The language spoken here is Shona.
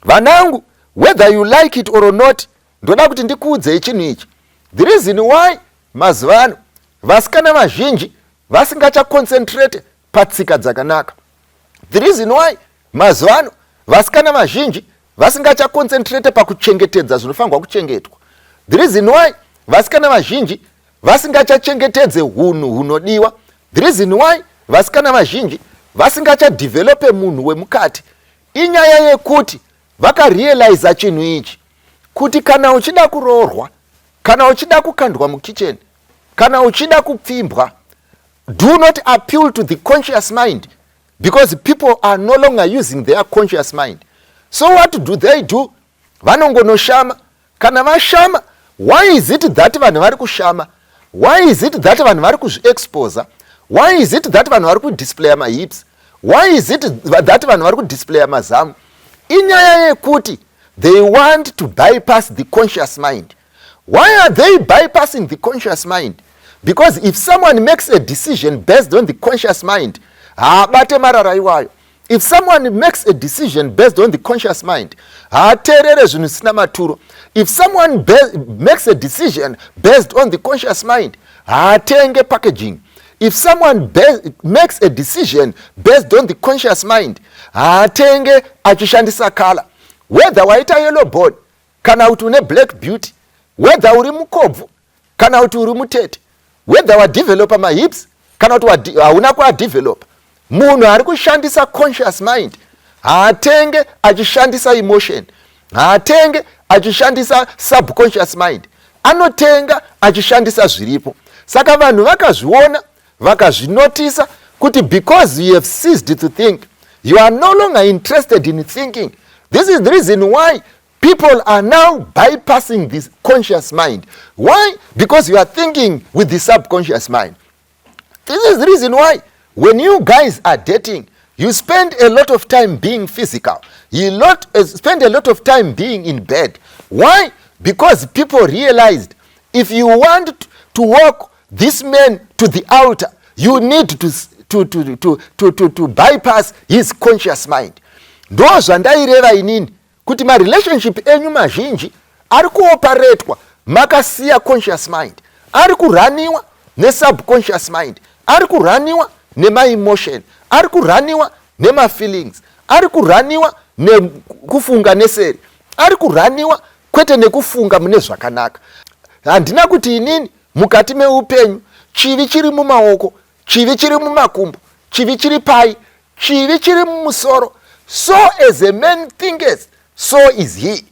Vanangu, whether you like it or not, ndoda kuti ndikuudzei chinhu ichi. The reason why mazuva ano vasikana vazhinji vasingachaconcentrate patsika dzakanaka, the reason why mazuva ano vasikana vazhinji vasingachaconcentrate pakuchengetedza zvinofanirwa kuchengetwa, the reason why vasikana vazhinji vasingachachengetedze hunhu hunodiwa, the reason why vasikana vazhinji vasingachadevelope munhu wemukati, inyaya yekuti vakarealiza chinhu ichi, kuti kana uchida kuroorwa, kana uchida kukandwa mukicheni, kana uchida kupfimbwa, do not appeal to the conscious mind, because people are no longer using their conscious mind. So what do they do? Vanongonoshama. Kana vashama, why is it that vanhu vari kushama? Why is it that vanhu vari kuzviexposa? Why is it that vanhu vari kudisplaya mahips? Why is it that vanhu vari kudisplaya mazamu? Inyaya yekuti they want to bypass the conscious mind. Why are they bypassing the conscious mind? Because if someone makes a decision based on the conscious mind, haabate marara iwayo. If someone makes a decision based on the conscious mind, haateerere zvinhu zvisina maturo. If someone makes a decision based on the conscious mind, haatenge packaging. If someone makes a decision based on the conscious mind, haatenge achishandisa color, whether waita yellow bone kana kuti une black beauty, whether uri mukobvu kana kuti uri mutete, whether wadevelopa mahips kana kuti hauna kuadevelopa. Munhu ari kushandisa conscious mind haatenge achishandisa emotion, haatenge achishandisa subconscious mind, anotenga achishandisa zviripo. Saka vanhu vakazviona, vakazvinotisa kuti because you have ceased to think, you are no longer interested in thinking. This is the reason why people are now bypassing this conscious mind. Why? Because you are thinking with the subconscious mind. This is the reason why when you guys are dating, you spend a lot of time being physical, you spend a lot of time being in bed. Why? Because people realized if you want to walk this man to the altar, you need to bypass his conscious mind. Ndo zvandaireva inini kuti marelationship enyu mazhinji ari kuoperatwa makasiya conscious mind, ari kuraniwa nesubconscious mind, ari kuraniwa nemaemotion, ari kuraniwa nemafeelings, ari kuraniwa nekufunga neseri, ari kuraniwa kwete nekufunga mune zvakanaka. Handina kuti inini mukati meupenyu chivi chiri mumaoko, chivi chiri mumakumbo, chivi chiri pai, chivi chiri mumusoro. So as a man thinketh, so is he.